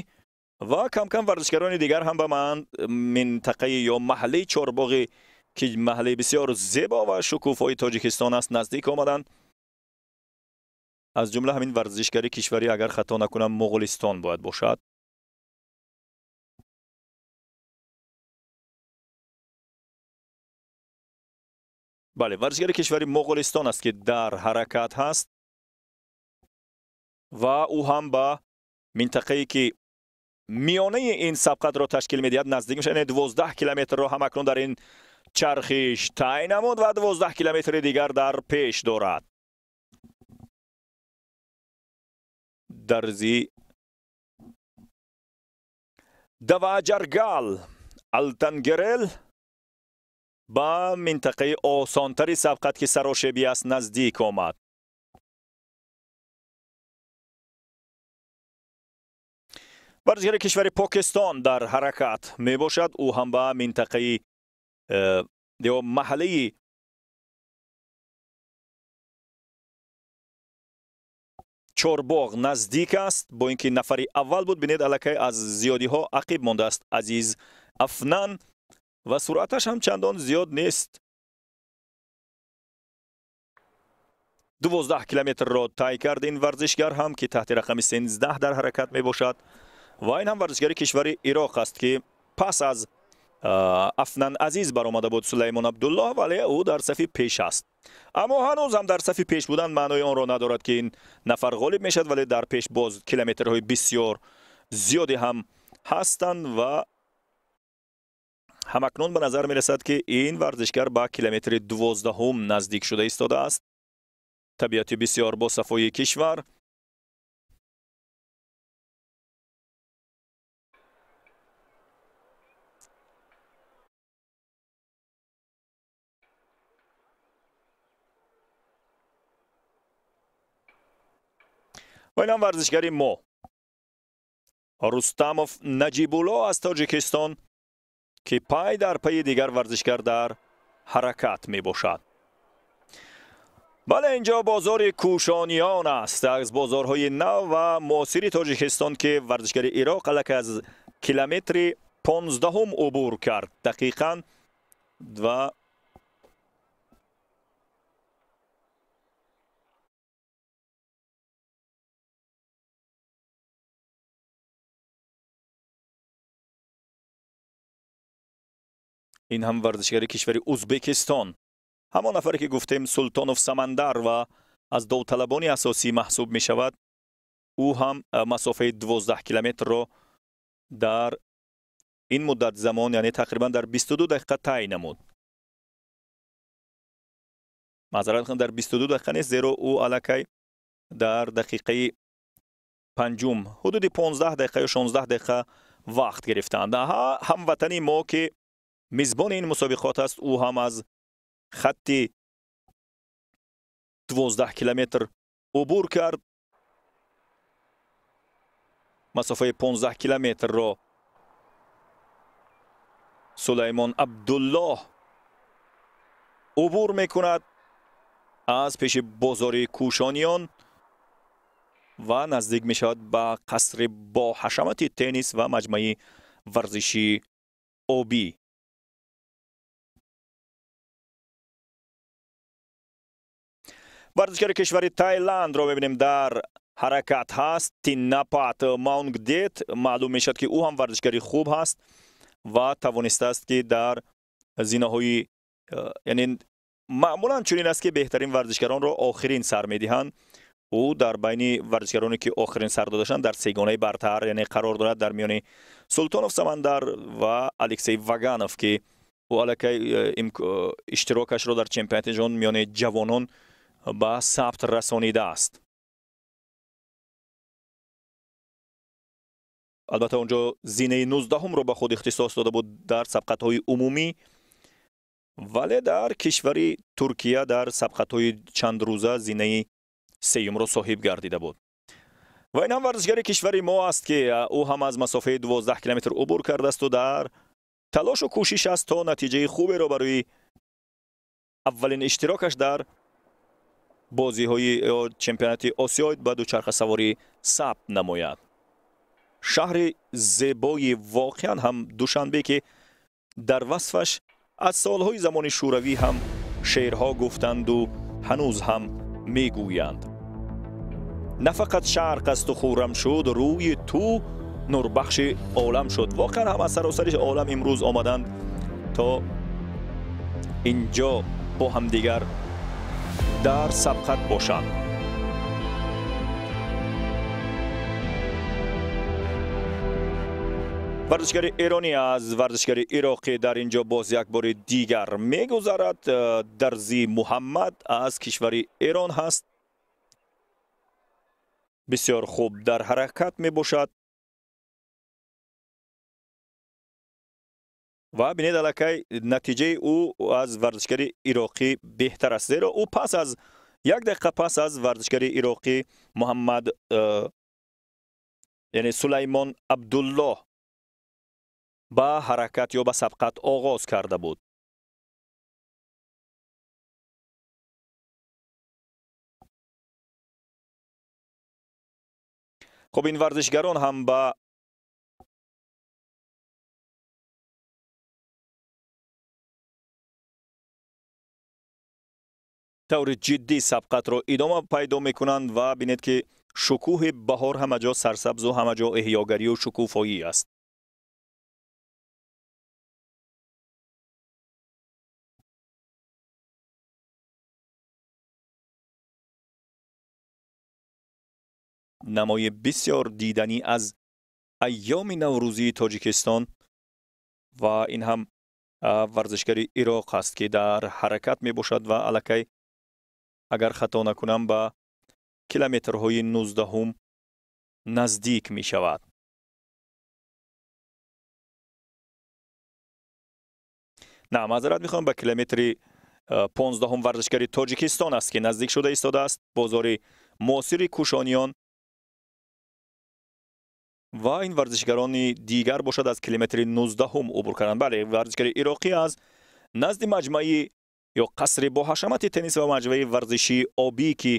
ва кам-кам варзишгарони дигар ҳам ба минтақаи ё маҳаллаи Чорбоғи, ки маҳаллаи бисёр зебо ва шукуфои Тоҷикистон аст, наздик омаданд. Аз ҷумла ҳамин варзишгари кишварӣ, агар хато накунам, Моғулистон бояд бошад. Бале, варзишгари кишвари Моғулистон аст, ки дар ҳаракат ҳаст ва ӯ ҳам ба минтақае, ки миёнаи ин сабқатро ташкил медиҳад, наздик мешавад. Яъне 12 километрро ҳам акнун дар ин чархиш тай намуд ва 12 километри дигар дар пеш дорад. Дарзи Даваҷаргал Алтангерел ба минтақаи осонтари сабқат, ки сарошебӣ аст, наздик омад. Варзишгари кишвари Покистон дар ҳаракат мебошад. Ӯ ҳам ба минтақаи ё маҳаллаи Чорбоғ наздик аст. Бо ин ки нафари аввал буд, бинед, аллакай аз зиёдиҳо ақиб мондааст Азиз Афнан ва суръаташ ҳам чандон зиёд нест. 12 километрро тай кард ин варзишгар ҳам, ки таҳти рақами 13 дар ҳаракат мебошад. Ва ин ҳам варзишгари кишвари Ироқ аст, ки пас аз Афнан Азиз баромада буд Сулаймон Абдуллоҳ, вале ӯ дар сафи пеш аст. Аммо ҳанӯз ҳам дар сафи пеш будан маънои онро надорад, ки ин нафар ғолиб мешавад, вале дар пеш боз километрҳои бисёр зиёде ҳам ҳастанд ва ҳамакнун ба назар мерасад, ки ин варзишгар ба километри 12-ум наздик шуда истодааст. Табиати бисёр босафои кишвар. Ва инам варзишгари мо Рустамов Наҷибулло аз Тоҷикистон, ки пай дар пайи дигар варзишгар дар ҳаракат мебошад. Бале, инҷо бозори Кӯшониён аст, аз бозорҳои нав ва муосири Тоҷикистон, ки варзишгари Ироқ аллакай аз километри 15-ум убур кард дақиқан ва ин ҳам варзишгари кишвари Ӯзбекистон, ҳамон нафаре, ки гуфтем Султонов Самандар ва аз довталабони асосӣ маҳсуб мешавад. Ӯ ҳам масофаи 12 километрро дар ин муддат замон, яъне тақрибан дар 22 дақиқа тай намуд. Маъзарат мехоҳам, дар 22 дақиқа нест, зеро ӯ аллакай дар дақиқаи панҷум ҳудуди 15 дақиқа ё 16 дақиқа вақт гирифтанд. Ҳамватани мо, ки мизбони ин мусобиқот аст, ӯ ҳам аз хатти 12 километр убур кард. Масофаи 15 километрро Сулаймон Абдуллоҳ убур мекунад аз пеши бозори Кӯшониён ва наздик мешавад ба қасри бо ҳашамати теннис ва маҷмӯаи варзишии обӣ. Варзишгари кишвари Тайландро мебинем, дар ҳаракат ҳаст. Тиннапат Маунгдет, маълум мешавад, ки ӯ ҳам варзишгари хуб ҳаст ва тавонистааст, ки дар зинаҳои, яъне маъмулан чунин аст, ки беҳтарин варзишгаронро охирин сар медиҳанд. Ӯ дар байни варзишгароне, ки охирин сар додашанд, дар сегонаи бартар, яъне қарор дорад дар миёни Султонов Самандар ва Алексей Ваганов, ки ӯ аллакай иштирокашро дар чемпионати ҷаҳон миёни ҷавонон ба сабт расонидааст. Албатта, онҷо зинаи 19-умро ба худ ихтисос дода буд дар сабқатҳои умумӣ, вале дар кишвари Туркия дар сабқатҳои чандрӯза зинаи сеюмро соҳиб гардида буд. Ва ин ҳам варзишгари кишвари мо аст, ки ӯ ҳам аз масофаи 12 километр убур кардасту дар талошу кӯшиш аст, то натиҷаи хуберо барои аввалин иштирокаш дар бозиҳои чемпионати Осиё ба дучархасаворӣ сабт намояд. Шаҳри зебои воқеан ҳам Душанбе, ки дар васфаш аз солҳои замони шӯравӣ ҳам шеърҳо гуфтанду ҳанӯз ҳам мегӯянд. На фақат шарқ аз ту хуррам шуд, рӯи ту нурбахши олам шуд. Воқеан ҳам аз саросари олам имрӯз омаданд, то инҷо бо ҳамдигар дар сабқат бошанд. Варзишгари эронӣ аз варзишгари ироқӣ дар инҷо боз як бори дигар мегузарад. Дарзи Муҳаммад аз кишвари Эрон ҳаст, бисёр хуб дар ҳаракат мебошад ва бинед, аллакай натиҷаи ӯ аз варзишгари ироқӣ беҳтар аст, зеро ӯ пас аз як дақиқа пас аз варзишгари ироқӣ Муҳаммад, яъне Сулаймон Абдуллоҳ, ба ҳаракат ё ба сабқат оғоз карда буд. Хуб, ин варзишгарон ҳам ба таври ҷиддӣ сабқатро идома пайдо мекунанд ва бинед, ки шукӯҳи баҳор ҳама ҷо сарсабзу ҳама ҷо эҳёгарию шукуфоӣ аст. Намои бисёр диданӣ аз айёми наврӯзии Тоҷикистон ва ин ҳам варзишгари Ироқ аст, ки дар ҳаракат мебошад ва аллакай, агар хато накунам, ба километрҳои 19-ум наздик мешавад. На, маъзарат мехоҳам, ба километри 15-ум варзишгари Тоҷикистон аст, ки наздик шуда истодааст бозори муосири Кӯшониён ва ин варзишгарони дигар бошад аз километри 19-ум убур карданд. Бале, варзишгари ироқӣ аз назди маҷмӯаи ё қасри боҳашамати теннис ва маҷмӯаи варзишии обӣ, ки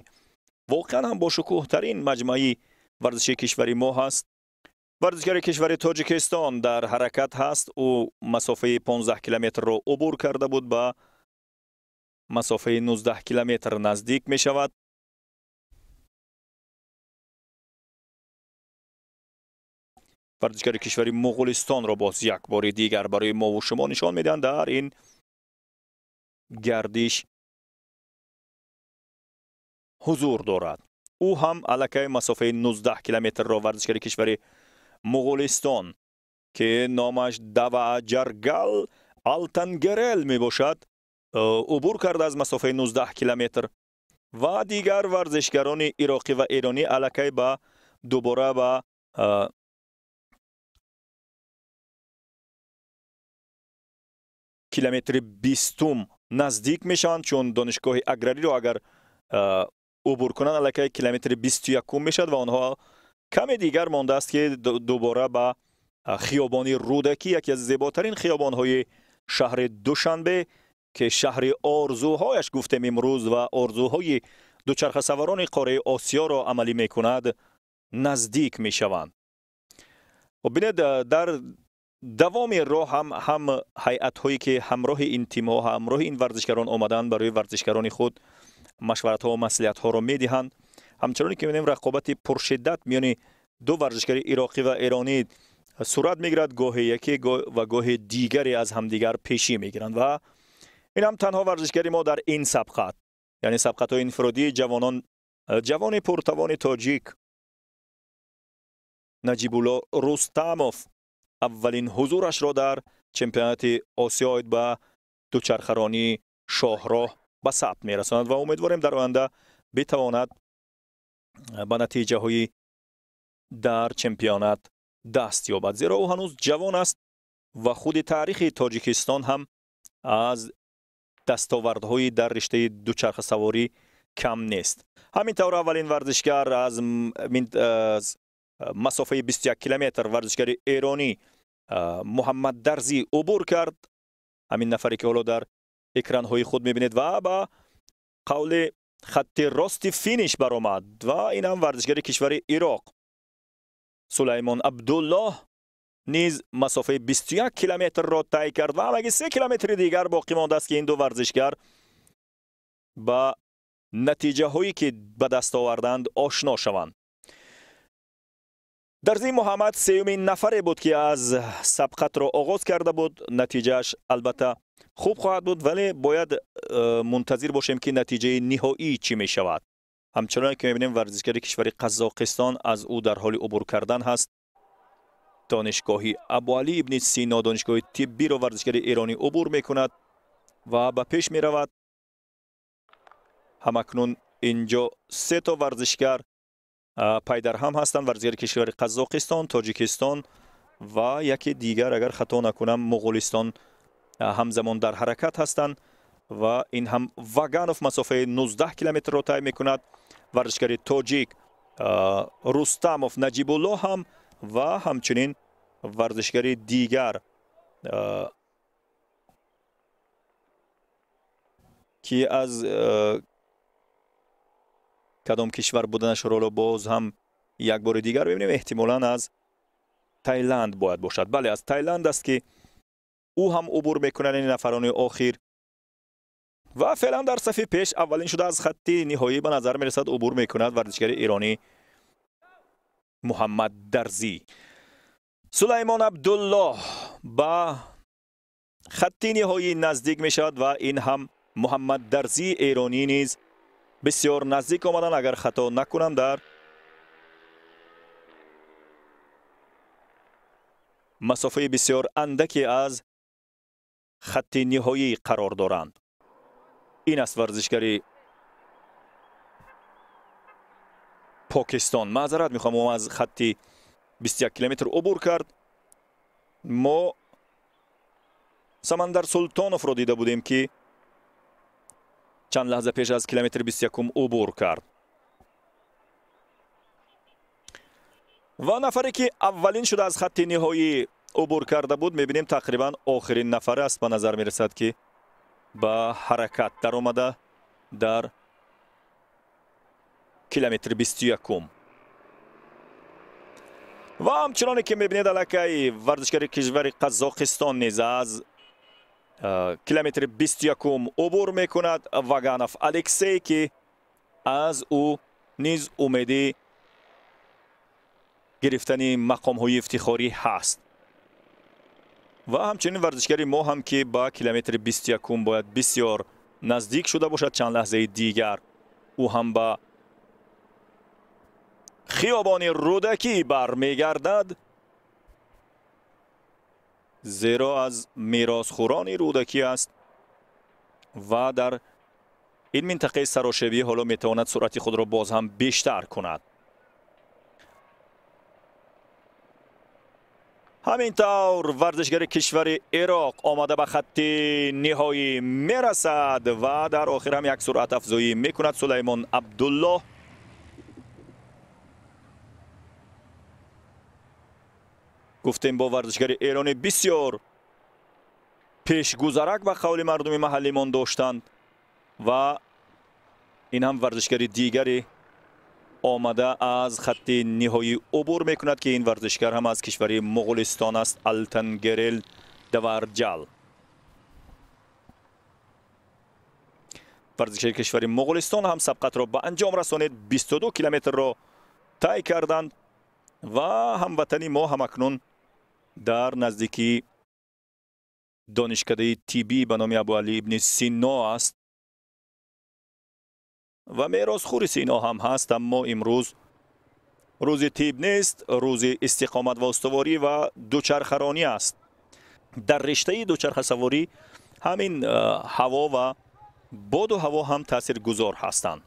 воқеан ҳам бошукӯҳтарин маҷмӯаи варзишии кишвари мо ҳаст, варзишгари кишвари Тоҷикистон дар ҳаракат ҳаст. Ӯ масофаи 15 километрро убур карда буд, ба масофаи 19 километр наздик мешавад. Варзишгари кишвари Муғулистонро боз як бори дигар барои мову шумо нишон медиҳанд. Дар ин гардиш ҳузур дорад. Ӯ ҳам аллакай масофаи 19 километрро варзишгари кишвари Муғулистон, ки номаш Даваҷаргал Алтангерел мебошад, убур карда аз масофаи 19 километр ва дигар варзишгарони ироқӣ ва эронӣ аллакай ба дубора ба километри 20 наздик мешаванд, чун донишгоҳи аграриро агар убур кунанд, аллакай километри 21 мешавад ва онҳо каме дигар мондааст, ки дубора ба хиёбони Рӯдакӣ, яке аз зеботарин хиёбонҳои шаҳри Душанбе, ки шаҳри орзуҳояш гуфтем имрӯз ва орзуҳои дучархасаварони қораи Осиёро амалӣ мекунад, наздик мешаванд. Бинед, дар давоми роҳ ҳам ҳайатҳое ки ҳамроҳи ин тимҳо, ҳамроҳи ин варзишгарон омаданд, барои варзишгарони худ машваратҳо ва маслиҳатҳоро медиҳанд. Ҳамчуноне ки мебинем, рақобати пуршиддат миёни ду варзишгари ироқӣ ва эронӣ сурат мегирад, гоҳе яке ва гоҳе дигаре аз ҳамдигар пешӣ мегиранд ва ин ҳам танҳо варзишгари мо дар ин сабқат, яъне сабқатҳои инфиродии ҷавонон, ҷавони пуртавони тоҷик Наҷибулло Рустамов аввалин ҳузурашро дар чемпионати Осиё оид ба дучархаронии шоҳроҳ ба сабт мерасонад ва умедворем дар оянда битавонад ба натиҷаҳои дар чемпионат даст ёбад, зеро ӯ ҳанӯз ҷавон аст ва худи таърихи Тоҷикистон ҳам аз дастовардҳои дар риштаи дучархасаворӣ кам нест. Ҳамин тавр аввалин варзишгар аз масофаи 21 километр варзишгари эронӣ Муҳаммад Дарзӣ убур кард. Ҳамин нафаре ки ҳоло дар экранҳои худ мебинед ва ба қавли хатти рости финиш баромад ва ин ҳам варзишгари кишвари Ироқ Сулаймон Абдуллоҳ низ масофаи 21 километрро тай кард ва ҳамагӣ 3 километри дигар боқӣ мондааст, ки ин ду варзишгар ба натиҷаҳое ки ба даст оварданд ошно шаванд. Дарзии Муҳаммад сеюмин нафаре буд, ки аз сабқатро оғоз карда буд. Натиҷааш албатта хуб хоҳад буд, вале бояд мунтазир бошем, ки натиҷаи ниҳоӣ чӣ мешавад. Ҳамчунон ки мебинем, варзишгари кишвари Қазоқистон аз ӯ дар ҳоли убур кардан ҳаст. Донишгоҳи Абуалӣ ибни Сино, донишгоҳи тиббиро варзишгари эронӣ убур мекунад ва ба пеш меравад. Ҳамакнун инҷо се то варзишгар пайдарҳам ҳастанд: варзишгари кишвари Қазоқистон, Тоҷикистон ва яке дигар, агар хато накунам, Моғулистон ҳамзамон дар ҳаракат ҳастанд ва ин ҳам Ваганов масофаи 19 километрро тай мекунад. Варзишгари тоҷик Рустамов Наҷибулло ҳам ва ҳамчунин варзишгари дигар, ки аз кадом кишвар буданашро боз ҳам як бори дигар бибинем, эҳтимолан аз Тайланд бояд бошад. Бале, аз Тайланд аст, ки ӯ ҳам убур мекунад ин нафарони охир ва феълан дар сафи пеш аввалин шуда аз хатти ниҳоӣ ба назар мерасад убур мекунад варзишгари эронӣ Муҳаммад Дарзӣ. Сулаймон Абдуллоҳ ба хатти ниҳоӣ наздик мешавад ва ин ҳам Муҳаммад Дарзии эронӣ низ бисёр наздик омадан, агар хато накунам, дар масофаи бисёр андаке аз хатти ниҳоӣ қарор доранд. Ин аст варзишгари Покистон. Маъзарат мехоҳам, ӯ аз хатти 21 километр убур кард. Мо Самандар Султоновро дида будем, ки чанд лаҳза пеш аз километри 21 убур кард. Ва нафаре ки аввалин шуда аз хатти ниҳоӣ убур карда буд, мебинем тақрибан охирин нафар аст, ба назар мерасад, ки ба ҳаракат даромада дар километри 21. Ва ҳамчуноне ки мебинед, аллакай варзишгари кишвари Қазоқистон низ аз километри 21 убур мекунад. Ваганов Алексей, ки аз ӯ низ умеди гирифтани мақомҳои ифтихорӣ ҳаст. Ва ҳамчунин варзишгари мо ҳам, ки ба километри 21 бояд бисёр наздик шуда бошад, чанд лаҳзаи дигар ӯ ҳам ба хиёбони Рӯдакӣ бармегардад, зеро аз меросхӯрони Рӯдакӣ аст ва дар ин минтақаи сарошебӣ ҳоло метавонад суръати худро боз ҳам бештар кунад. Ҳамин тавр варзишгари кишвари Ироқ омада ба хатти ниҳоӣ мерасад ва дар охир ҳам як суръат афзоӣ мекунад Сулаймон Абдуллоҳ. Гуфтем бо варзишгари эронӣ бисёр пешгузарак ба қавли мардуми маҳаллимон доштанд ва ин ҳам варзишгари дигаре омада аз хатти ниҳоӣ убур мекунад, ки ин варзишгар ҳам аз кишвари Моғулистон аст, Алтангерел Даварҷал. Варзишгари кишвари Моғулистон ҳам сабқатро ба анҷом расонид, 22 километрро тай карданд ва ҳамватани мо ҳамакнун дар наздикии донишкадаи тиббӣ ба номи Абуалӣ ибни Сино аст ва меросхӯри Сино ҳам ҳаст, аммо имрӯз рӯзи тиб нест, рӯзи истиқомат ва устуворӣ ва дучархаронӣ аст. Дар риштаи дучархасаворӣ ҳамин ҳаво ва боду ҳаво ҳам таъсиргузор ҳастанд.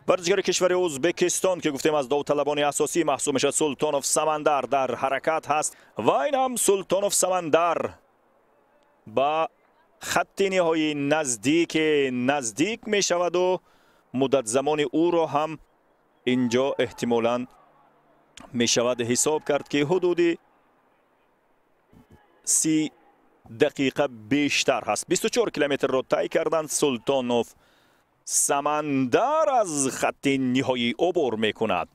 Варзишгари кишвари Ӯзбекистон, ки гуфтем аз довталабони асосӣ маҳсуб мешавад, Султонов Самандар дар ҳаракат ҳаст ва ин ҳам Султонов Самандар ба хатти ниҳоӣ наздик мешаваду муддат замони ӯро ҳам инҷо эҳтимолан мешавад ҳисоб кард, ки ҳудуди 30 дақиқа бештар ҳаст. 24 километрро тай карданд. Султонов Самандар аз хатти ниҳоӣ убур мекунад.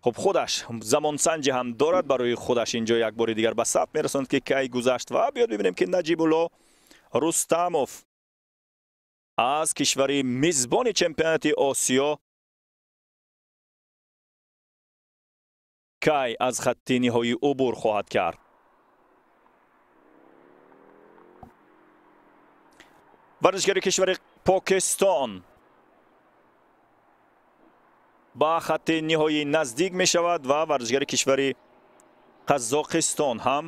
Хуб, худаш замонсанҷи ҳам дорад, барои худаш инҷо як бори дигар ба сабт мерасонд, ки кай гузашт. Ва биёд бибинем, ки Наҷибулло Рустамов аз кишвари мизбони чемпионати Осиё кай аз хатти ниҳоӣ убур хоҳад кард. Варзишгари кишвари Покистон ба хатти ниҳоӣ наздик мешавад ва варзишгари кишвари Қазоқистон ҳам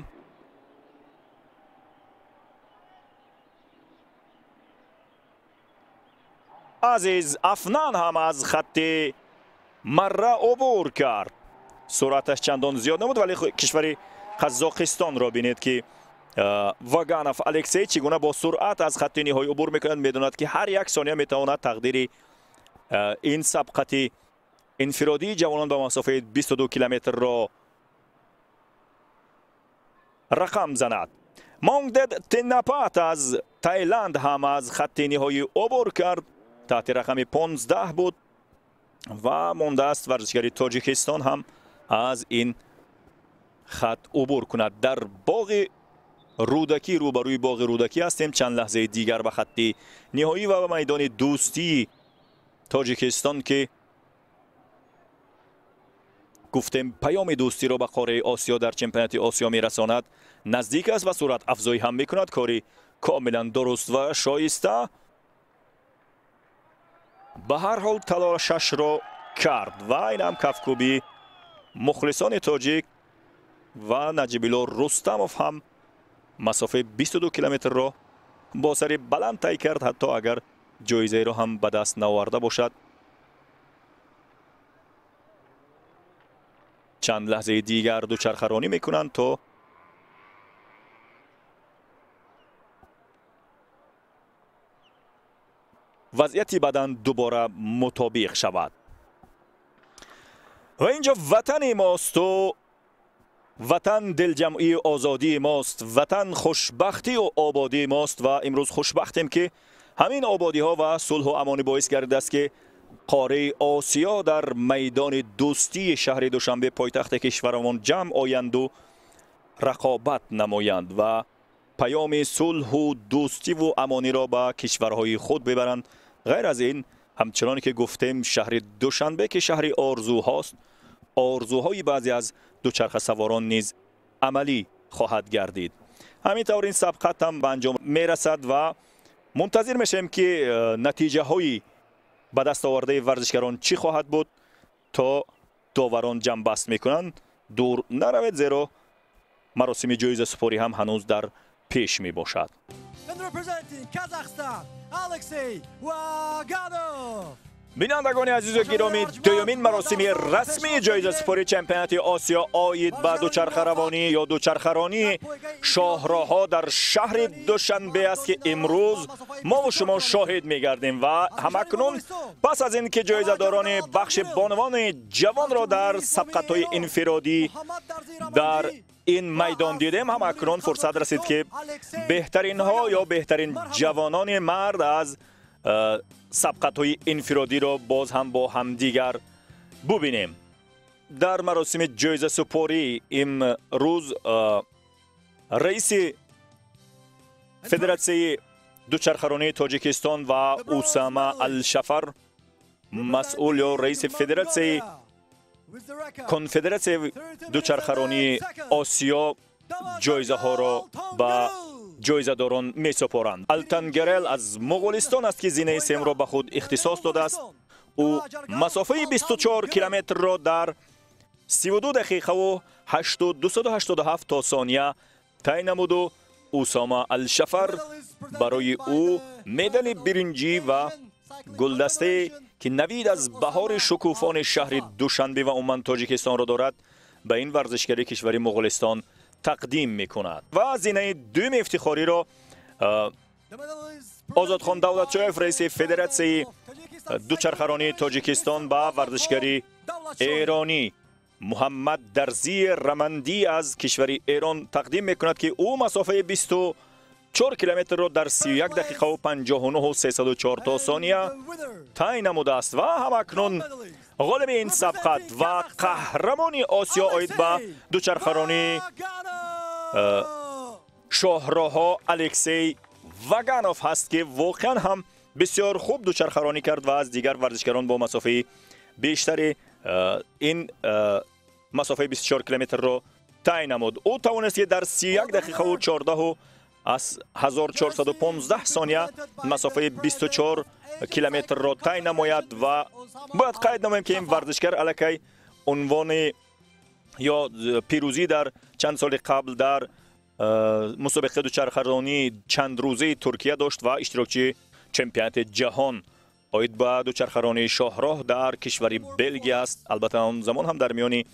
Азиз Афнан ҳам аз хатти марра убур кард. Суръаташ чандон зиёд набуд, вале кишвари Қазоқистонро бинед, ки Ваганов Алексей чӣ гуна бо суръат аз хатти ниҳоӣ убур мекунад. Медонад, ки ҳар як сония метавонад тақдири ин сабқати инфиродии ҷавонон ба масофаи 22 километрро рақам занад. Монгдед Тенапат аз Таиланд ҳам аз хатти ниҳоӣ убур кард, таҳти рақами 15 буд ва мондааст варзишгари Тоҷикистон ҳам аз ин хат убур кунад. Дар боғи Рӯдакӣ, рӯбарӯи боғи Рӯдакӣ ҳастем. Чанд лаҳзаи дигар ба хатти ниҳоӣ ва ба майдони дӯстии Тоҷикистон, ки гуфтем паёми дӯстиро ба қораи Осиё дар чемпионати Осиё мерасонад, наздик аст ва суръат афзоӣ ҳам мекунад. Кори комилан дуруст ва шоиста. Ба ҳар ҳол талошашро кард ва ин ҳам кафкӯбии мухлисони тоҷик ва Наҷибулло Рустамов ҳам масофаи 22 километрро бо сари баланд тай кард, ҳатто агар ҷоизаеро ҳам ба даст наоварда бошад. Чанд лаҳзаи дигар дучархаронӣ мекунанд то вазъияти бадан дубора мутобиқ шавад. Ва инҷо ватани мосту ватан дилҷамъии озодии мост, ватан хушбахтию ободии мост ва имрӯз хушбахтем, ки ҳамин ободиҳо ва сулҳу амонӣ боис гардидааст, ки қораи Осиё дар майдони дӯстии шаҳри Душанбе, пойтахти кишварамон, ҷамъ оянду рақобат намоянд ва паёми сулҳу дӯстиву амониро ба кишварҳои худ бибаранд. Ғайр аз ин, ҳамчуноне ки гуфтем, шаҳри Душанбе, ки шаҳри орзуҳост, орзуҳои баъзе аз дучархасаворон низ амалӣ хоҳад гардид. Ҳамин тавр ин сабқат ҳам ба анҷом мерасад ва мунтазир мешавем, ки натиҷаҳои ба даст овардаи варзишгарон чӣ хоҳад буд, то доварон ҷамъбаст мекунанд. Дур наравед, зеро маросими ҷоизасупорӣ ҳам ҳанӯз дар пеш мебошад. And representing Kazakhstan, Alexei Vaganov. Бинандагони азизу гиромӣ, дуюмин маросими расмии ҷоизасупории чемпионати Осиё оид ба дучархаравонӣ ё дучархаронии шоҳроҳҳо дар шаҳри Душанбе аст, ки имрӯз мову шумо шоҳид мегардем ва ҳамакнун пас аз ин ки ҷоизадорони бахши бонувони ҷавонро дар сабқатҳои инфиродӣ дар ин майдон дидем, ҳамакнун фурсат расид, ки беҳтаринҳо ё беҳтарин ҷавонони мард аз сабқатҳои инфиродиро боз ҳам бо ҳамдигар бубинем. Дар маросими ҷоизасупорӣ имрӯз раиси Федератсияи дучархаронии Тоҷикистон ва Усама Алшафар, масъул ё раиси Федератсияи Конфедератсияи дучархаронии Осиё ҷоизаҳоро ба ҷоизадорон месупоранд. Алтангерел аз Моғулистон аст, ки зинаи семро ба худ ихтисос додааст. Ӯ масофаи 24 километрро дар 32 дақиқаву 287 то сония тай намуду Усома Алшафар барои ӯ медали биринҷӣ ва гулдастае, ки навид аз баҳори шукуфони шаҳри Душанбе ва умуман Тоҷикистонро дорад, ба ин варзишгари кишвари Моғулистон тақдим мекунад. Ва зинаи дуюми ифтихориро Озодхон Давлатшоев, раиси Федератсияи дучархаронии Тоҷикистон, ба варзишгари эронӣ Муҳаммад Дарзии Рамандӣ аз кишвари Эрон тақдим мекунад, ки ӯ масофаи 24 километрро дар 31 дақиқаву 59 304 то сония тай намудааст. Ва ҳамакнун ғолиби ин сабқат ва қаҳрамони Осиё оид ба дучархаронии шоҳроҳҳо Алексей Ваганов ҳаст, ки воқеан ҳам бисёр хуб дучархаронӣ кард ва аз дигар варзишгарон бо масофаи бештари ин масофаи 24 километрро тай намуд. Ӯ тавонист, ки дар 31 дақиқаву 14 аз 1415 сония масофаи 24 километрро тай намояд. Ва бояд қайд намоем, ки ин варзишгар аллакай унвони ё пирӯзӣ дар чанд соли қабл дар мусобиқаи дучархаронии чандрӯзаи Туркия дошт ва иштирокчии чемпионати ҷаҳон оид ба дучархаронии шоҳроҳ дар кишвари Белгия аст. Албатта, он замон ҳам дар миёни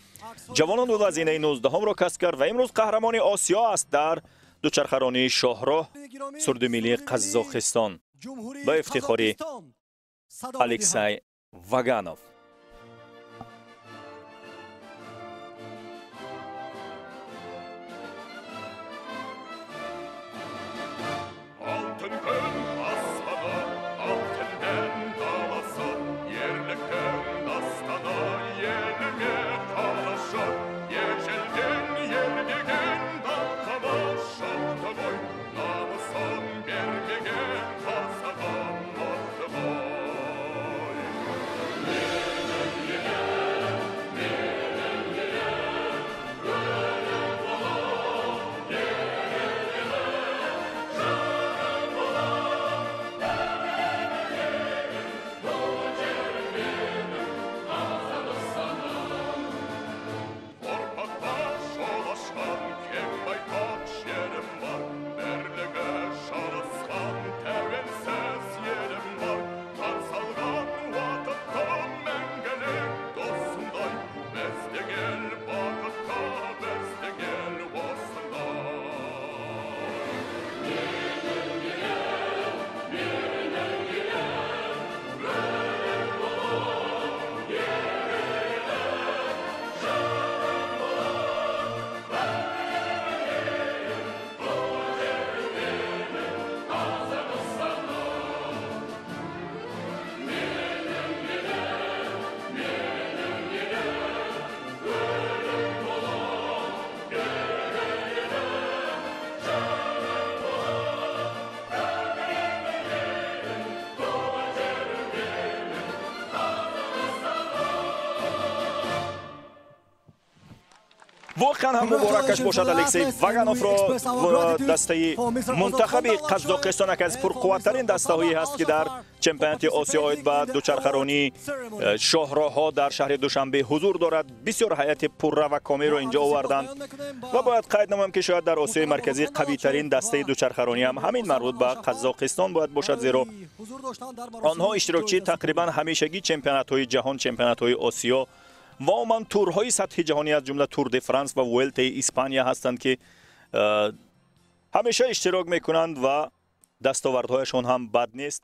ҷавонон буд ва зинаи 19-ро касб кард ва имрӯз қаҳрамони Осиё аст дар дучархаронии шоҳроҳ, суруди миллии Қазоқистон ба ифтихори Алексей Ваганов. Yeah. Воқеан ҳам муборакаш бошад Алексей Вагановро ва дастаи мунтахаби Қазоқистон, яке аз пурқувваттарин дастаҳое ҳаст, ки дар чемпионати Осиё оид ба дучархаронии шоҳроҳҳо дар шаҳри Душанбе ҳузур дорад. Бисёр ҳайати пурра ва комилро инҷо оварданд ва бояд қайд намоям, ки шояд дар Осиёи Марказӣ қавитарин дастаи дучархаронӣ ҳам ҳамин марбут ба Қазоқистон бояд бошад, зеро онҳо иштирокчии тақрибан ҳамешагӣ чемпионатҳои ҷаҳон, чемпионатҳои Осиё ва умуман турҳои сатҳи ҷаҳонӣ, аз ҷумла Тур де Франс ва Вуэлтаи Испания ҳастанд, ки ҳамеша иштирок мекунанд ва дастовардҳояшон ҳам бад нест.